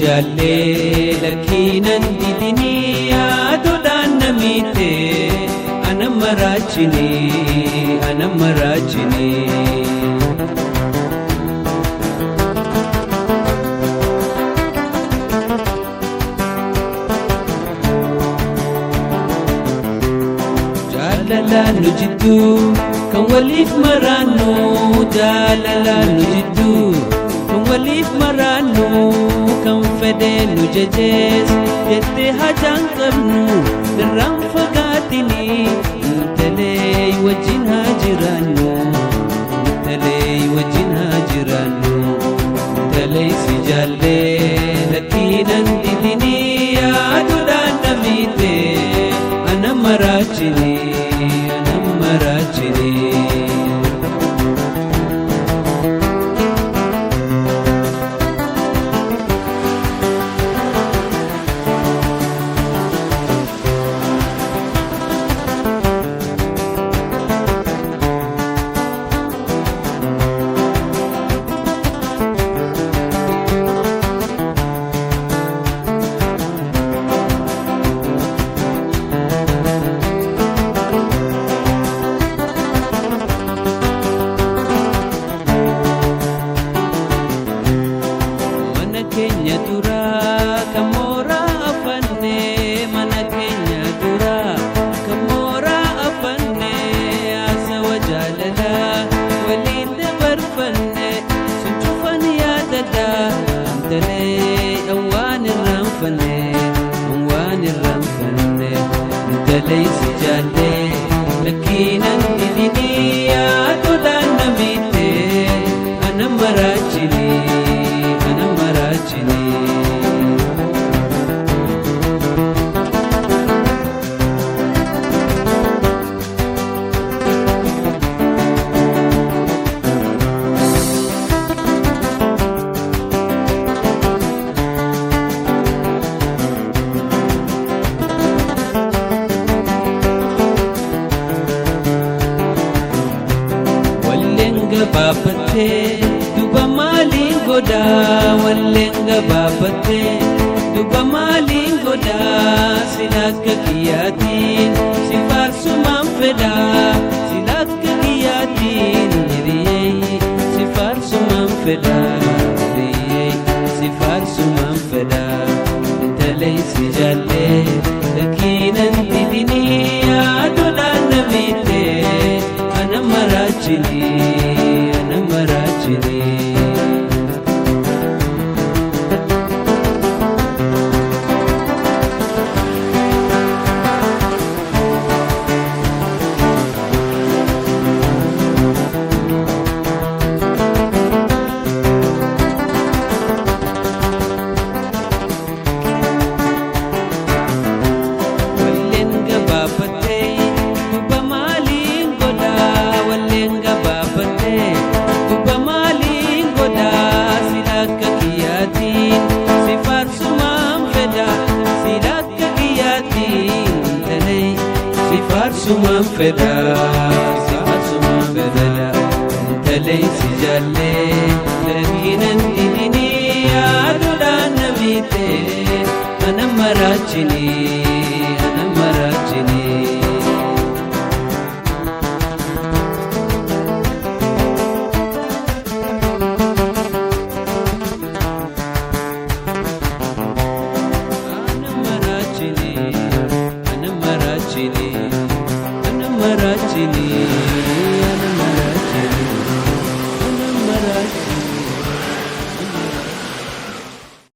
jaallee lakkiinan didinii yaaduudhaan namiite ana maraachinii ana maraachinii. Jaalala nu jidduu kan waliif maraannu jaalala nu jidduu kan waliif maraannu kan fedhe nu jejees jettee hajaan qabnu irraan fagaatinii intalee wajjin haa jiraannu intalee wajjin haa jiraannu intalee si jaallee lakkiinan didinii yaaduudhaan namiite ana maraachinii ana maraachinii. Mana keenya duraa kan mooraa afanne mana keenya duraa kan mooraa afanne haasawa jaalalaa waliin dabarfanne sun cufan yaadadhaa intalee awwaan irraanfanne awwaan irraanfanne intalee si jaallee lakkiinan didinii yaaduudhaan namiite ana maraachinii. Ana maraachinii. Walleen gabaabattee duba maaliin godhaa walleen gabaabattee duba maaliin godhaa sila akka kiyyaatiin si faarsumaan fedhaa sila akka kiyyaatiin hiriyyee si faarsumaan fedhaa hiriyyee si faarsumaan fedhaa intalee si jaallee lakkiinan didinii yaaduudhaan namiite ana maraachinii ana maraachinii. Walleen gabaabattee duba maaliin godhaa walleen gabaabattee duba maaliin godhaa sila akka kiyyaatiin si faarsumaan fedhaa sila akka kiyyaatiin intalee si faarsumaan fedhaa si faarsumaan fedhaa intalee si jaallee lakkiinan didinii yaaduudhaan namiite ana maraachinii ana maraachinii. Ana maraachinii ana maraachinii ana maraachinii.